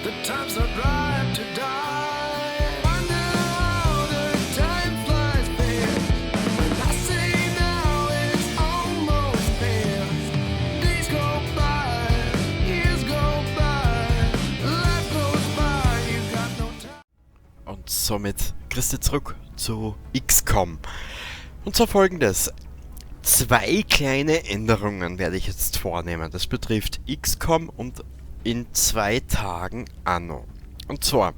The time's not right to die. Wonder how the time flies fast. When I say now it's almost past. Days go by, years go by, life goes by. You got no time. Und somit grüß dich zurück zu XCOM. Und zwar folgendes. Zwei kleine Änderungen werde ich jetzt vornehmen. Das betrifft XCOM und in 2 Tagen Anno. Und zwar,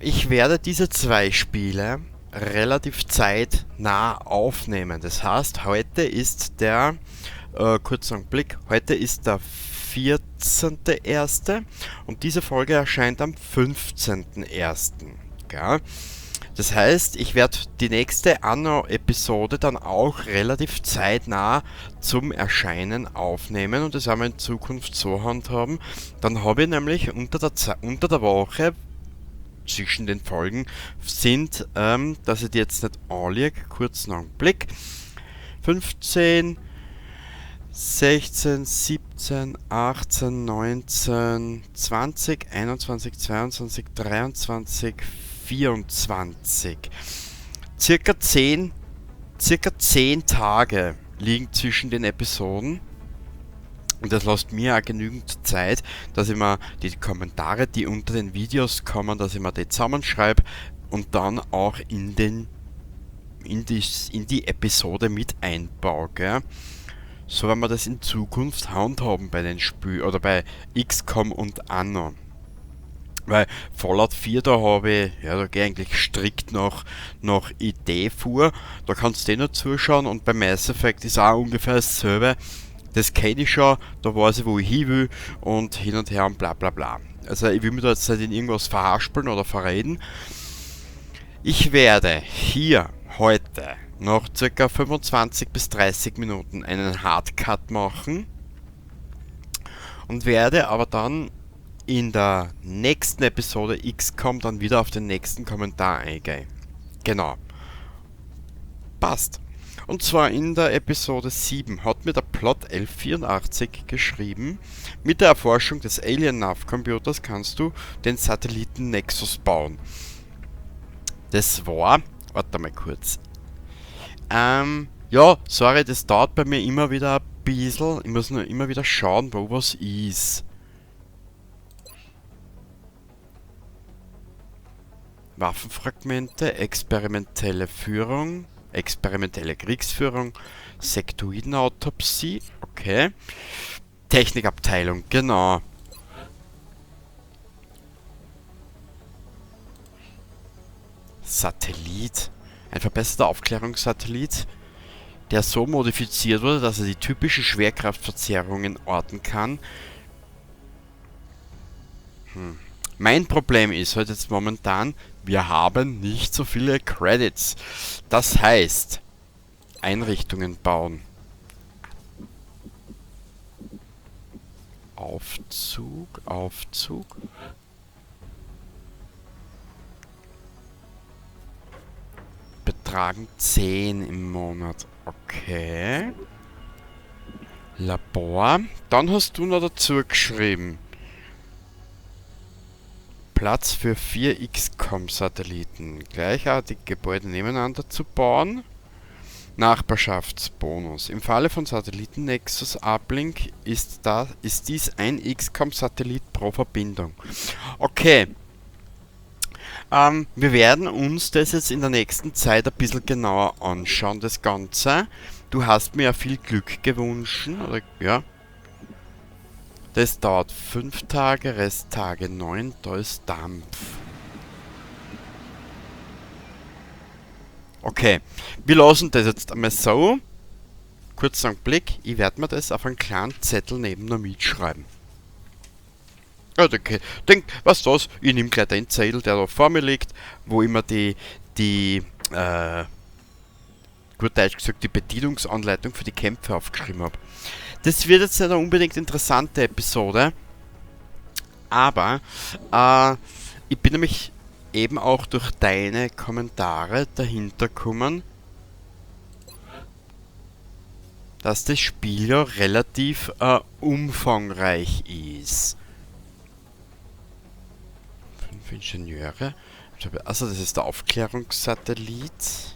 ich werde diese 2 Spiele relativ zeitnah aufnehmen. Das heißt, heute ist der, kurzer Blick, heute ist der 14.01 und diese Folge erscheint am 15.01. Gell? Das heißt, ich werde die nächste Anno-Episode dann auch relativ zeitnah zum Erscheinen aufnehmen und das werden wir in Zukunft so handhaben. Dann habe ich nämlich unter der Woche zwischen den Folgen sind, dass ich die jetzt nicht anliege, kurzen Augenblick, 15, 16, 17, 18, 19, 20, 21, 22, 23, 24. Circa 10 Tage liegen zwischen den Episoden. Und das lässt mir auch genügend Zeit, dass ich mir die Kommentare, die unter den Videos kommen, dass ich mir die zusammenschreibe und dann auch in die Episode mit einbaue. Gell? So werden wir das in Zukunft handhaben bei den Spielen oder bei XCOM und Anno. Weil Fallout 4, da habe ich, ja, da gehe ich eigentlich strikt nach Idee vor. Da kannst du eh noch zuschauen und bei Mass Effect ist auch ungefähr dasselbe. Das kenn ich schon, da weiß ich, wo ich hin will und hin und her und bla bla bla. Also ich will mir da jetzt nicht in irgendwas verhaspeln oder verreden. Ich werde hier heute noch circa 25 bis 30 Minuten einen Hardcut machen und werde aber dann in der nächsten Episode XCOM dann wieder auf den nächsten Kommentar eingehen. Genau. Passt. Und zwar in der Episode 7 hat mir der Plot 1184 geschrieben, mit der Erforschung des Alien Nav Computers kannst du den Satelliten Nexus bauen. Das war, warte mal kurz. Ja, sorry, das dauert bei mir immer wieder ein bisschen. Ich muss nur immer wieder schauen, wo was ist. Waffenfragmente, experimentelle Führung, experimentelle Kriegsführung, Sektoidenautopsie, okay. Technikabteilung, genau. Satellit. Ein verbesserter Aufklärungssatellit, der so modifiziert wurde, dass er die typische Schwerkraftverzerrungen orten kann. Mein Problem ist halt jetzt momentan, wir haben nicht so viele Credits. Das heißt, Einrichtungen bauen. Aufzug, Aufzug. Betragen 10 im Monat. Okay. Labor. Dann hast du noch dazu geschrieben. Platz für 4 XCOM-Satelliten. Gleichartige Gebäude nebeneinander zu bauen. Nachbarschaftsbonus. Im Falle von Satelliten Nexus Uplink ist dies ein XCOM-Satellit pro Verbindung. Okay. Wir werden uns das jetzt in der nächsten Zeit ein bisschen genauer anschauen, das Ganze. Du hast mir ja viel Glück gewünscht, oder? Ja. Das dauert 5 Tage, Resttage 9, da ist Dampf. Okay, wir lassen das jetzt einmal so. Kurz einen Blick, ich werde mir das auf einen kleinen Zettel neben mir mitschreiben. Ja, okay. Denk, weißt du was, ich nehme gleich den Zettel, der da vor mir liegt, wo immer die gut Deutsch gesagt, die Bedienungsanleitung für die Kämpfe aufgeschrieben hab. Das wird jetzt nicht eine unbedingt interessante Episode, aber ich bin nämlich eben auch durch deine Kommentare dahinter gekommen, dass das Spiel ja relativ umfangreich ist. Für Ingenieure. Also das ist der Aufklärungssatellit.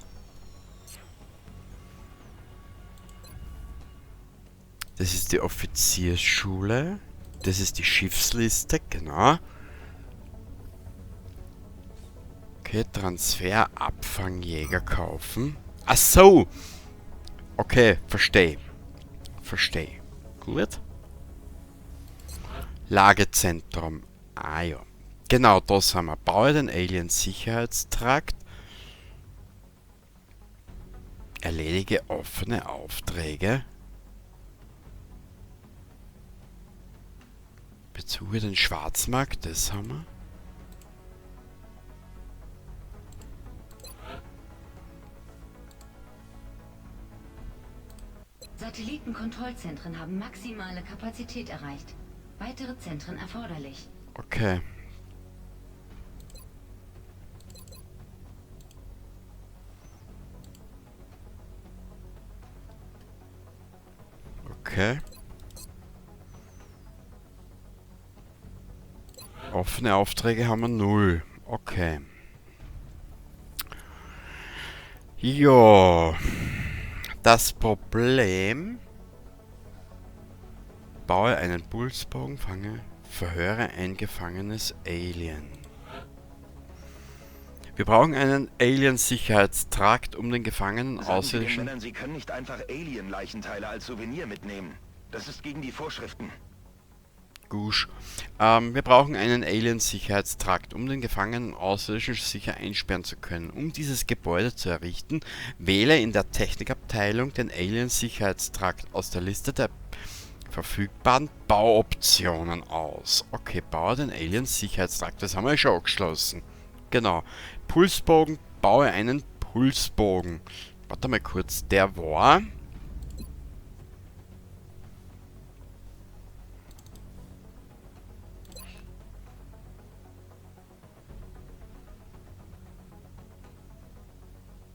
Das ist die Offiziersschule. Das ist die Schiffsliste, genau. Okay, Transfer, Abfangjäger kaufen. Ach so! Okay, verstehe. Verstehe. Gut. Lagezentrum. Ah ja. Genau, das haben wir. Baue den Alien-Sicherheitstrakt. Erledige offene Aufträge. Besuche den Schwarzmarkt, das haben wir. Satellitenkontrollzentren haben maximale Kapazität erreicht. Weitere Zentren erforderlich. Okay. Okay. Offene Aufträge haben wir 0. Okay. Ja. Das Problem... Baue einen Pulsbogen, fange, verhöre ein gefangenes Alien. Wir brauchen einen Alien-Sicherheitstrakt, um den Gefangenen Sagen Sie den außerirdischen... Männern, sie können nicht einfach Alien-Leichenteile als Souvenir mitnehmen. Das ist gegen die Vorschriften. Gusch. Wir brauchen einen Alien-Sicherheitstrakt, um den Gefangenen Außerirdischen sicher einsperren zu können. Um dieses Gebäude zu errichten, wähle in der Technikabteilung den Alien-Sicherheitstrakt aus der Liste der verfügbaren Bauoptionen aus. Okay, baue den Alien-Sicherheitstrakt. Das haben wir ja schon angeschlossen. Genau. Pulsbogen, baue einen Pulsbogen. Warte mal kurz, der war...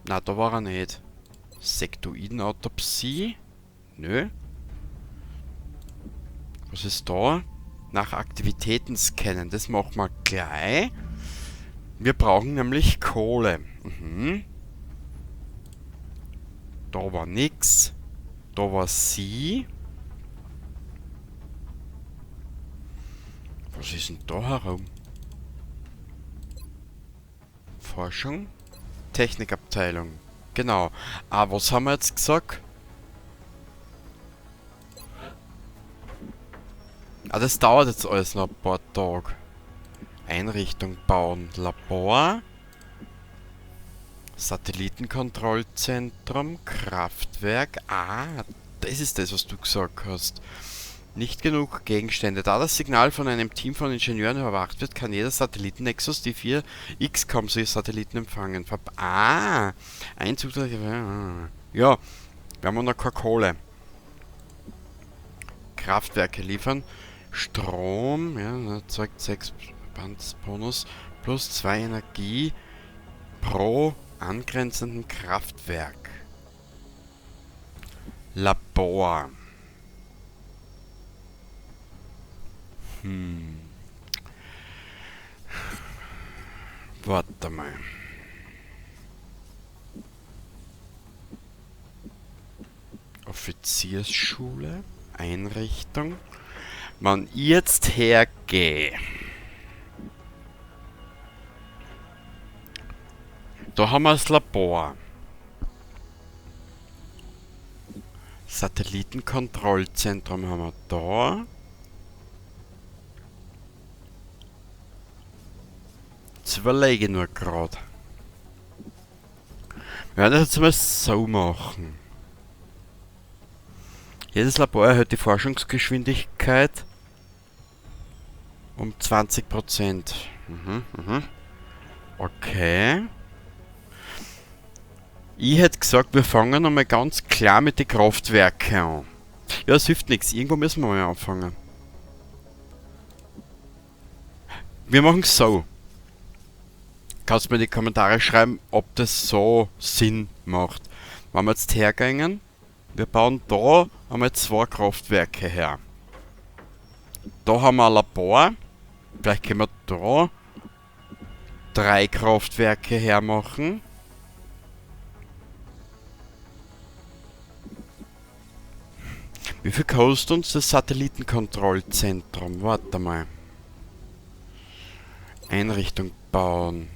Na, da war er nicht. Sektoidenautopsie? Nö. Was ist da? Nach Aktivitäten scannen. Das machen wir gleich. Wir brauchen nämlich Kohle. Da war nix. Da war sie. Was ist denn da herum? Forschung? Technikabteilung. Genau. Ah, was haben wir jetzt gesagt? Ah, das dauert jetzt alles noch ein paar Tage. Einrichtung bauen. Labor. Satellitenkontrollzentrum. Kraftwerk. Ah, das ist das, was du gesagt hast. Nicht genug Gegenstände. Da das Signal von einem Team von Ingenieuren überwacht wird, kann jeder Satellitennexus die 4 XCOM-Satelliten empfangen. Einzug der, ja, wir haben noch keine Kohle. Kraftwerke liefern. Strom, ja, erzeugt 6 Bonus plus 2 Energie pro angrenzenden Kraftwerk. Labor. Warte mal. Offiziersschule, Einrichtung. Wenn ich jetzt hergehe, da haben wir das Labor. Satellitenkontrollzentrum haben wir da. Jetzt überlege ich nur grad. Wir werden das jetzt mal so machen. Jedes Labor erhöht die Forschungsgeschwindigkeit um 20%. Okay. Ich hätte gesagt, wir fangen einmal ganz klar mit den Kraftwerken an. Ja, es hilft nichts. Irgendwo müssen wir mal anfangen. Wir machen's so. Kannst mir in die Kommentare schreiben, ob das so Sinn macht. Wenn wir jetzt hergehen, wir bauen da einmal 2 Kraftwerke her. Da haben wir ein Labor. Vielleicht können wir da 3 Kraftwerke hermachen. Wie viel kostet uns das Satellitenkontrollzentrum? Warte mal. Einrichtung bauen.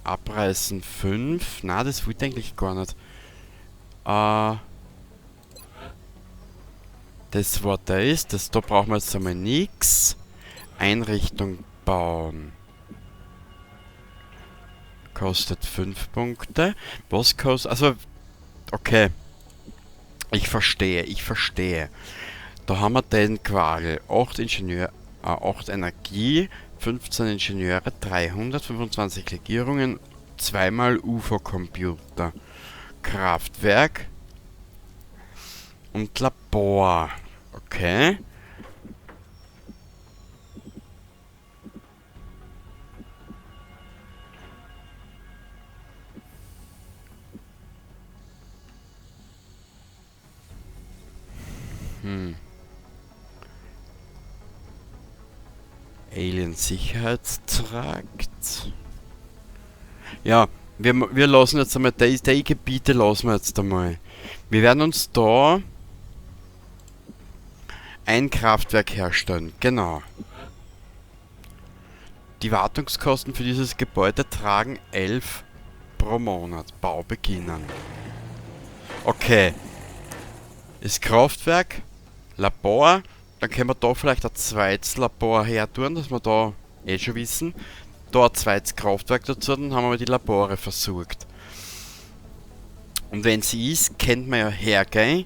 Abreißen 5. Na, das wollte ich eigentlich gar nicht. Das war das. Das da brauchen wir jetzt einmal nix. Einrichtung bauen. Kostet 5 Punkte. Was kostet... Also, okay. Ich verstehe, ich verstehe. Da haben wir den Quagel. 8 Ingenieur, 8 Energie, 15 Ingenieure, 325 Legierungen, 2-mal U F O-Computer. Kraftwerk und Labor. Okay. Alien-Sicherheitstrakt. Ja, wir lassen jetzt einmal, die Gebiete lassen wir jetzt einmal. Wir werden uns da ein Kraftwerk herstellen, genau. Die Wartungskosten für dieses Gebäude tragen 11 pro Monat. Bau beginnen. Okay. Das Kraftwerk, Labor, dann können wir da vielleicht ein zweites Labor her tun, dass wir da eh schon wissen. Da ein zweites Kraftwerk dazu, dann haben wir die Labore versorgt. Und wenn sie ist, könnte man ja hergehen,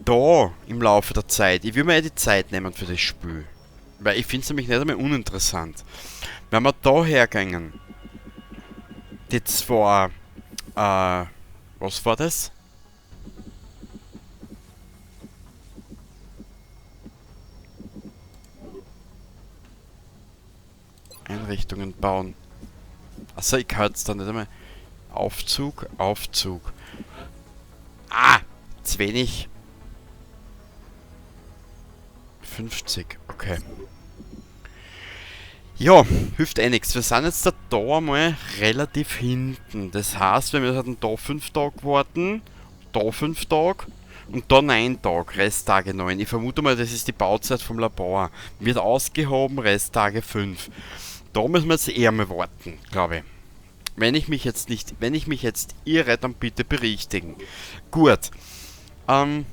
da im Laufe der Zeit, ich will mir eh die Zeit nehmen für das Spiel, weil ich find's nämlich nicht einmal uninteressant. Wenn wir da hergehen, die zwei, was war das? Einrichtungen bauen. Achso, ich kann jetzt da nicht einmal. Aufzug, Aufzug. Ah! Zu wenig. 50, okay. Ja, hilft eh nix. Wir sind jetzt da einmal relativ hinten. Das heißt, wir müssen da 5 Tage warten, da 5 Tage und da 9 Tage, Resttage 9. Ich vermute mal, das ist die Bauzeit vom Labor. Wird ausgehoben, Resttage 5. Da müssen wir jetzt eher mal warten, glaube ich. Wenn ich mich jetzt nicht, wenn ich mich jetzt irre, dann bitte berichtigen. Gut. Dann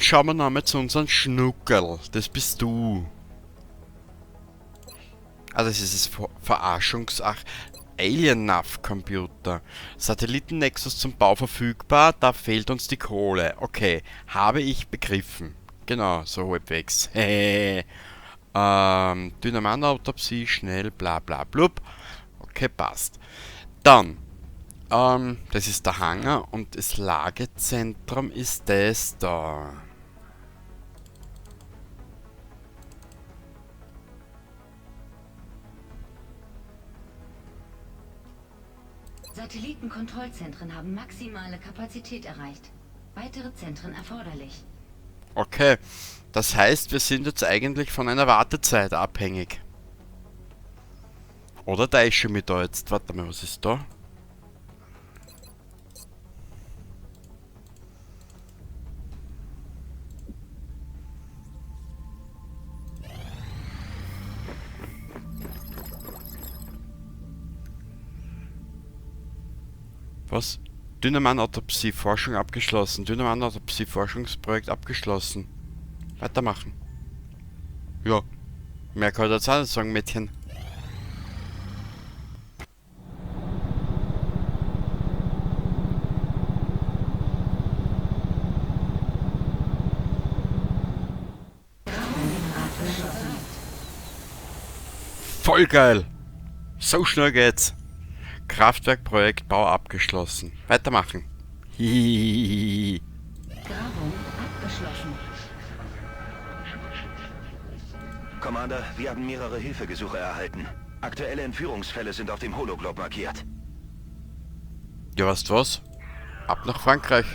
schauen wir noch einmal zu unserem Schnuckerl. Das bist du. Ah, das ist das Verarschungs-, Alien-Nav-Computer. Satelliten-Nexus zum Bau verfügbar, da fehlt uns die Kohle. Okay, habe ich begriffen. Genau, so halbwegs. Dynaman-Autopsie, schnell, bla bla blub. Okay, passt. Dann, das ist der Hangar und das Lagezentrum ist das da. Satellitenkontrollzentren haben maximale Kapazität erreicht. Weitere Zentren erforderlich. Okay, das heißt, wir sind jetzt eigentlich von einer Wartezeit abhängig. Oder täusche ich mich da jetzt? Warte mal, was ist da? Was? Dünnermann-Autopsie, Forschung abgeschlossen. Dünnermann-Autopsie, Forschungsprojekt abgeschlossen. Weitermachen. Ja. Mehr kann ich dazu auch nicht sagen, Mädchen. Voll geil! So schnell geht's! Kraftwerkprojekt, Bau abgeschlossen. Weitermachen. Hihihihi. Grabung abgeschlossen. Commander, wir haben mehrere Hilfegesuche erhalten. Aktuelle Entführungsfälle sind auf dem Hologlob markiert. Ja, weißt du was? Ab nach Frankreich.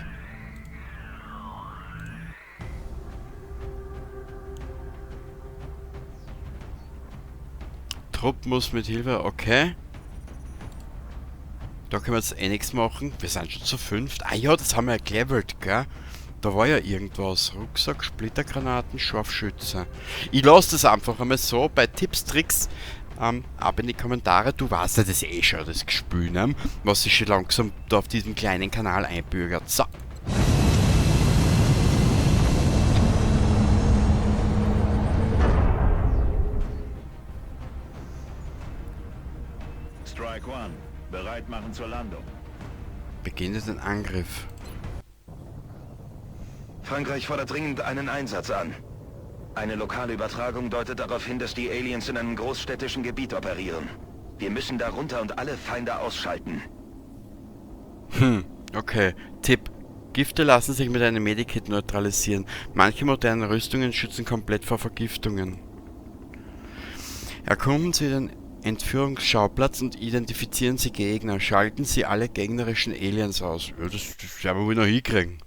Trupp muss mit Hilfe, okay. Da können wir jetzt eh nichts machen. Wir sind schon zu 5. Ah ja, das haben wir ja gelevelt, gell? Da war ja irgendwas. Rucksack, Splittergranaten, Scharfschütze. Ich lasse das einfach einmal so bei Tipps, Tricks. Ab in die Kommentare. Du weißt ja das eh schon, das Gespül, ne? Was sich schon langsam da auf diesem kleinen Kanal einbürgert. So. Strike One. Bereit machen zur Landung. Beginne den Angriff. Frankreich fordert dringend einen Einsatz an. Eine lokale Übertragung deutet darauf hin, dass die Aliens in einem großstädtischen Gebiet operieren. Wir müssen da runter und alle Feinde ausschalten. Okay. Tipp. Gifte lassen sich mit einem Medikit neutralisieren. Manche moderne Rüstungen schützen komplett vor Vergiftungen. Erkunden Sie den Entführungsschauplatz und identifizieren Sie Gegner. Schalten Sie alle gegnerischen Aliens aus. Ja, das werden wir wohl noch hinkriegen.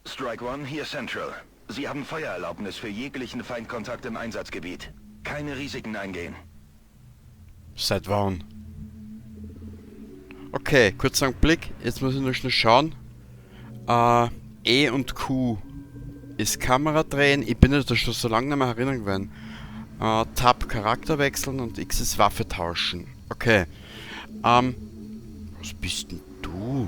Strike One, hier Central. Sie haben Feuererlaubnis für jeglichen Feindkontakt im Einsatzgebiet. Keine Risiken eingehen. Seit wann? Okay, kurzer Blick. Jetzt muss ich nur schnell schauen. E und Q ist Kamera drehen. Ich bin ja da schon so lange nicht mehr erinnern gewesen. Tab Charakter wechseln und X ist Waffe tauschen. Okay. Was bist denn du?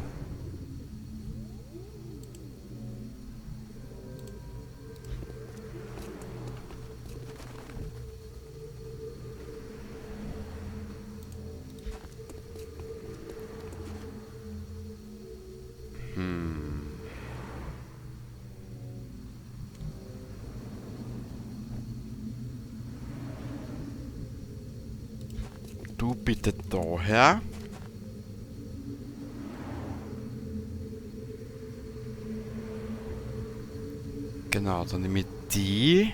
Du bitte daher. Genau, dann nehme ich die.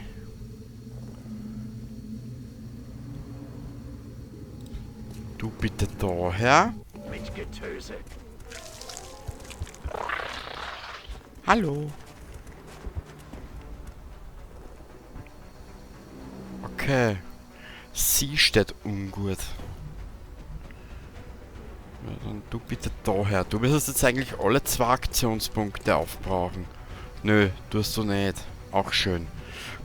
Du bitte daher. Mit Getöse. Hallo. Okay. Sie steht ungut. Ja, dann du bitte daher. Du wirst jetzt eigentlich alle 2 Aktionspunkte aufbrauchen. Nö, tust du nicht. Auch schön.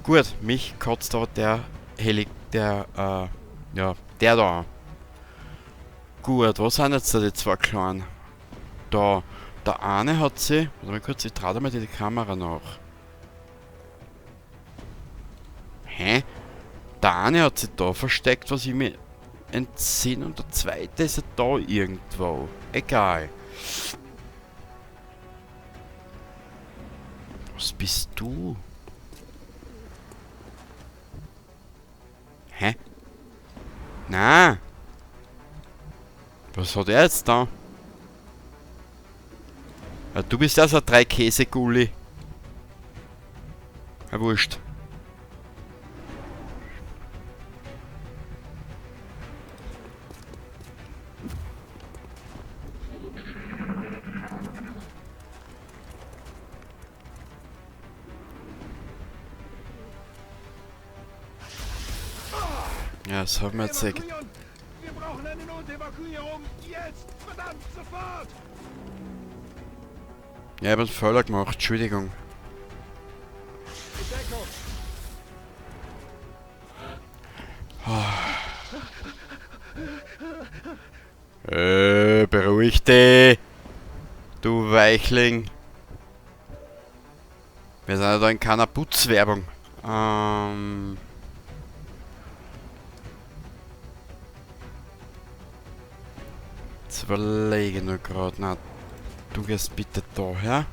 Gut, mich kotzt aber der Heli, der ja, der da an. Gut, wo sind jetzt da die 2 Kleinen? Da. Der eine hat sie... Warte mal kurz, ich trage mal die Kamera nach. Hä? Der eine hat sich da versteckt, was ich mir entsinne, und der zweite ist ja da irgendwo. Egal. Was bist du? Hä? Na? Was hat er jetzt da? Ja, du bist ja so ein Drei-Käse-Gulli. Ja, wurscht. Ja, das haben wir jetzt eh ge- Wir brauchen eine Notevakuierung. Jetzt! Verdammt, sofort! Ja, ich hab einen Fehler gemacht, Entschuldigung. Beruhig dich! Du Weichling! Wir sind ja da in keiner Putzwerbung. Jetzt überlege ich nur grad. Na, du gehst bitte daher.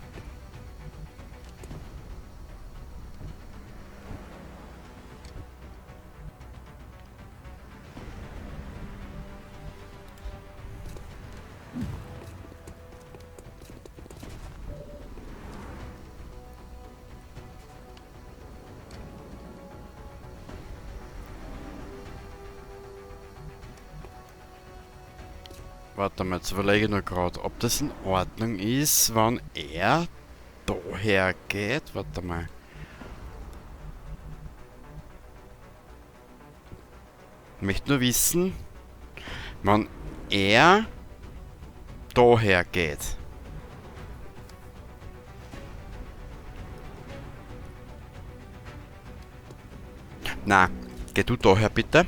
Warte mal, jetzt überlege ich nur grad, ob das in Ordnung ist, wenn er daher geht. Warte mal. Ich möchte nur wissen, wann er daher geht. Na, geh du daher bitte.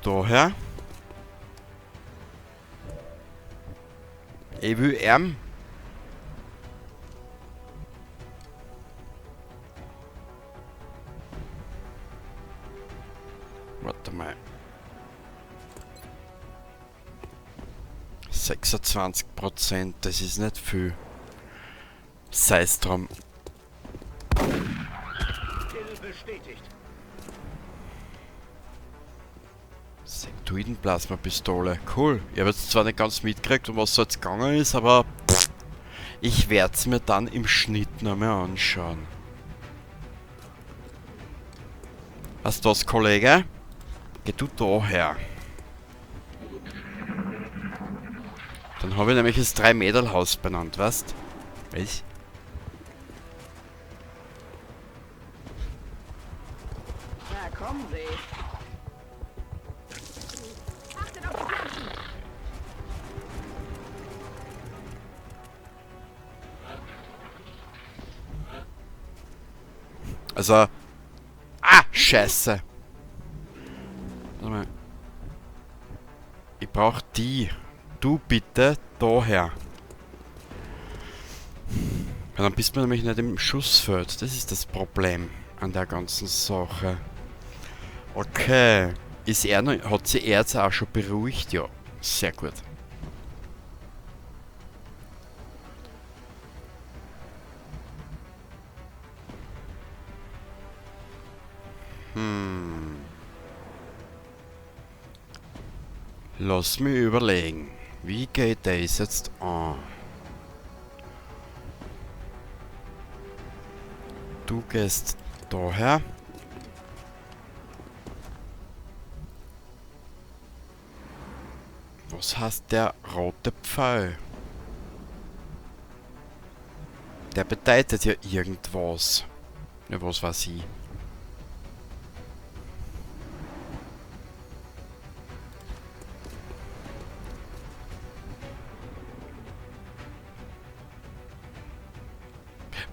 Daher. Ich will ihm. Warte mal. 26%, das ist nicht viel. Sei's drum. Kill bestätigt. Sektoidenplasmapistole. Cool. Ich hab jetzt zwar nicht ganz mitgekriegt, um was es jetzt gegangen ist, aber ich werd's mir dann im Schnitt nochmal anschauen. Was ist das, Kollege? Geh du da her. Dann hab ich nämlich das 3-Mädel-Haus benannt, weißt? Was? Na komm, Sie. Achtet auf die Pflanzen. Also. Ah, Scheiße. Warte mal. Ich brauch die. Du bitte daher. Weil dann bist du nämlich nicht im Schussfeld. Das ist das Problem an der ganzen Sache. Okay. Ist er noch, hat sie er jetzt auch schon beruhigt? Ja. Sehr gut. Lass mich überlegen. Wie geht das jetzt an? Du gehst daher. Was heißt der rote Pfeil? Der bedeutet ja irgendwas. Ja, was weiß ich.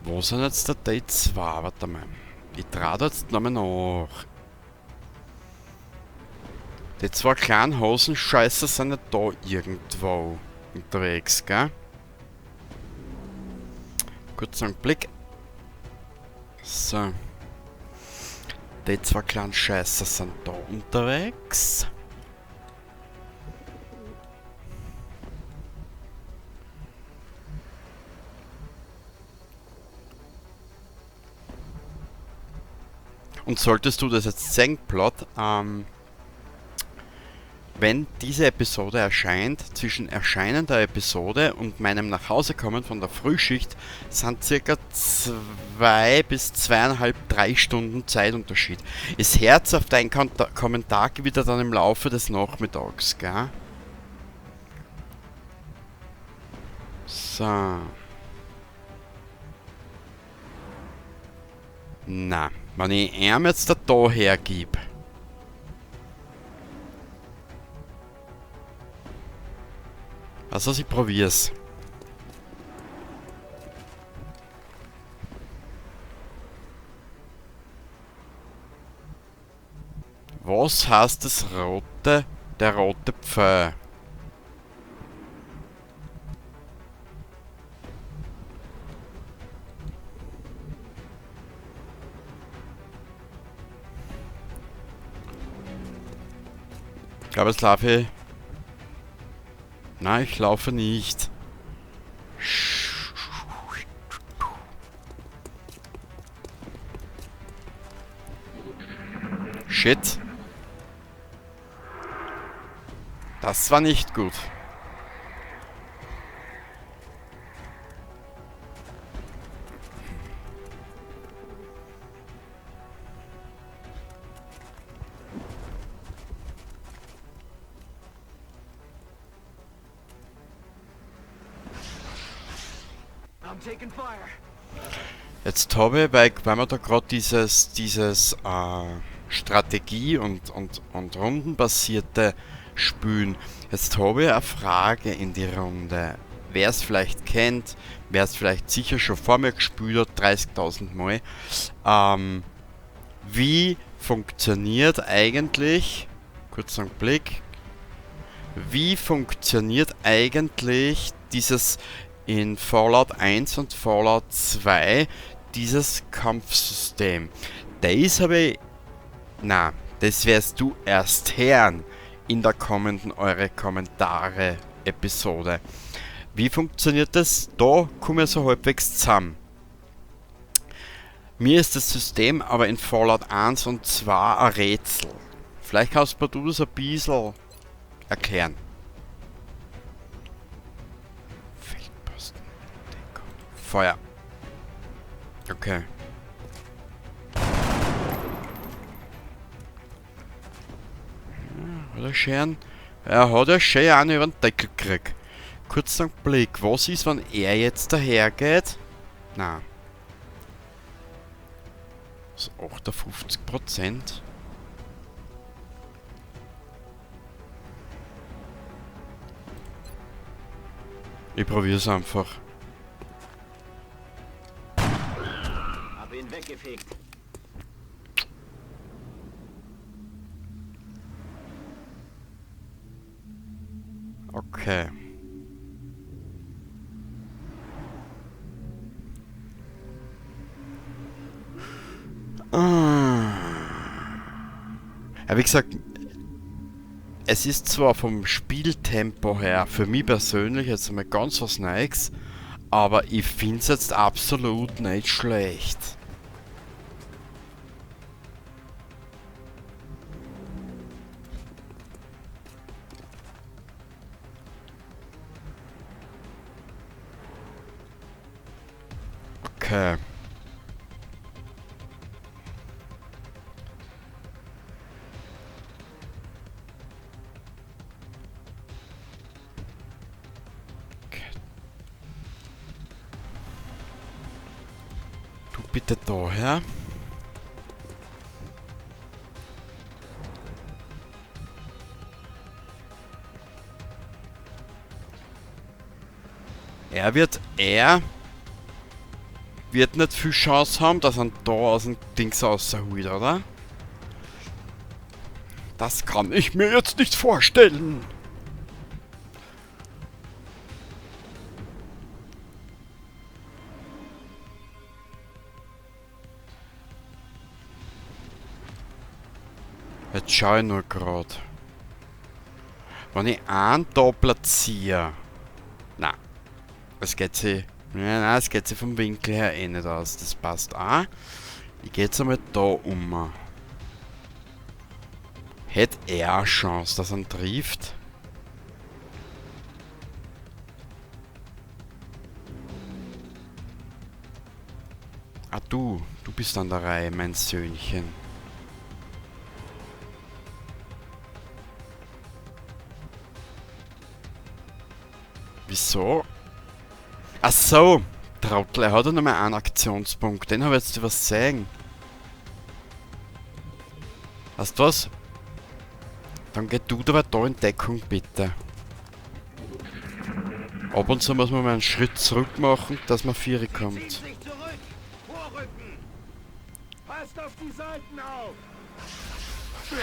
Wo sind jetzt der Day 2? Warte mal. Ich trau da jetzt nochmal nach. Die zwei kleinen Hosenscheißer sind ja da irgendwo unterwegs, gell? Kurzer Blick. So. Die zwei kleinen Scheißer sind da unterwegs. Und solltest du das jetzt sehen, Plot, wenn diese Episode erscheint, zwischen Erscheinen der Episode und meinem Nachhausekommen von der Frühschicht sind circa 2 bis zweieinhalb, 3 Stunden Zeitunterschied. Das Herz auf dein Kommentar wieder dann im Laufe des Nachmittags, gell? So. Na, wenn ich ihm jetzt da hergib. Also, ich probier's. Was heißt das rote, der rote Pfeil? Ich glaube, jetzt laufe ich. Nein, ich laufe nicht. Shit. Das war nicht gut. Jetzt habe ich, weil wir da gerade dieses Strategie- und rundenbasierte spielen. Jetzt habe ich eine Frage in die Runde. Wer es vielleicht kennt, wer es vielleicht sicher schon vor mir gespielt hat, 30.000 Mal. Wie funktioniert eigentlich, kurz einen Blick, wie funktioniert eigentlich dieses in Fallout 1 und Fallout 2, dieses Kampfsystem? Das habe ich, na, das wirst du erst hören in der kommenden Eure Kommentare Episode. Wie funktioniert das? Da komme ich so halbwegs zusammen. Mir ist das System aber in Fallout 1 und 2 ein Rätsel. Vielleicht kannst du das ein bisschen erklären. Feldposten, Deckung, Feuer. Okay. Ja, hat er schön. Er hat ja schön einen über den Deckel gekriegt. Kurz einen Blick. Was ist, wenn er jetzt dahergeht? Na. Das ist 58%. Ich probier's einfach. Hab ihn weggefegt. Okay. Ja, wie gesagt, es ist zwar vom Spieltempo her für mich persönlich jetzt einmal ganz was Neues, aber ich find's jetzt absolut nicht schlecht. Okay. Bitte daher. Er wird nicht viel Chance haben, dass er da aus dem Dings rausholt, oder? Das kann ich mir jetzt nicht vorstellen. Jetzt schau ich nur grad. Wenn ich einen da platziere. Na, es geht sich. Nein, nein, es geht sich vom Winkel her eh nicht aus. Das passt auch. Ich geh jetzt einmal da um. Hätte er eine Chance, dass er ihn trifft? Ah, du. Du bist an der Reihe, mein Söhnchen. Wieso? Ach so, Trottel, er hat ja noch mal einen Aktionspunkt. Den habe ich jetzt übersehen. Weißt du was? Dann geh du aber da in Deckung, bitte. Ab und zu muss man mal einen Schritt zurück machen, dass man Vieri kommt.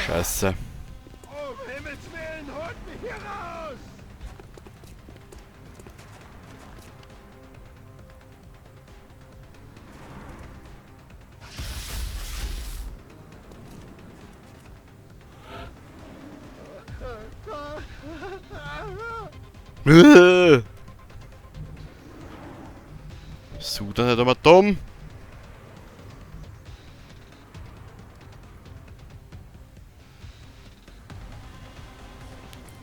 Scheiße. Um Himmels Willen, holt mich hier raus! Suda nicht einmal dumm.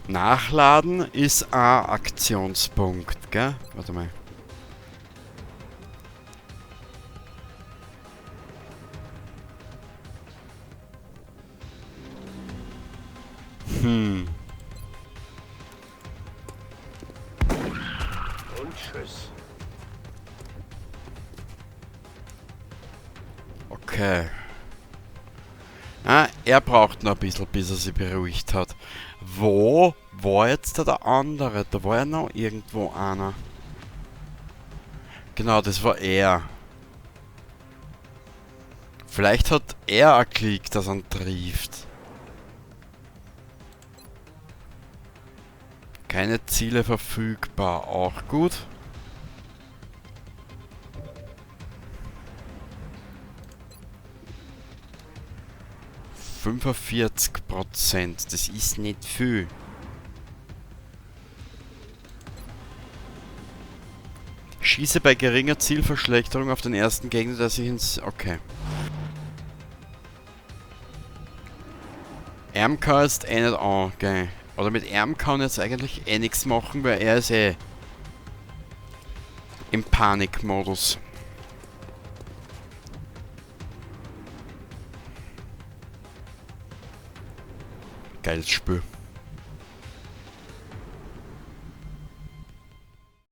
Nachladen ist ein Aktionspunkt, gell? Warte mal. Und tschüss. Okay. Ah, er braucht noch ein bisschen, bis er sich beruhigt hat. Wo war jetzt da der andere? Da war ja noch irgendwo einer. Genau, das war er. Vielleicht hat er einen Klick, dass er ihn trifft. Keine Ziele verfügbar, auch gut. 45%, das ist nicht viel. Schieße bei geringer Zielverschlechterung auf den ersten Gegner, der sich ins... Okay. RMK ist eh nicht an, gell. Oder mit RM kann jetzt eigentlich eh nichts machen, weil er ist eh im Panikmodus. Geiles Spiel.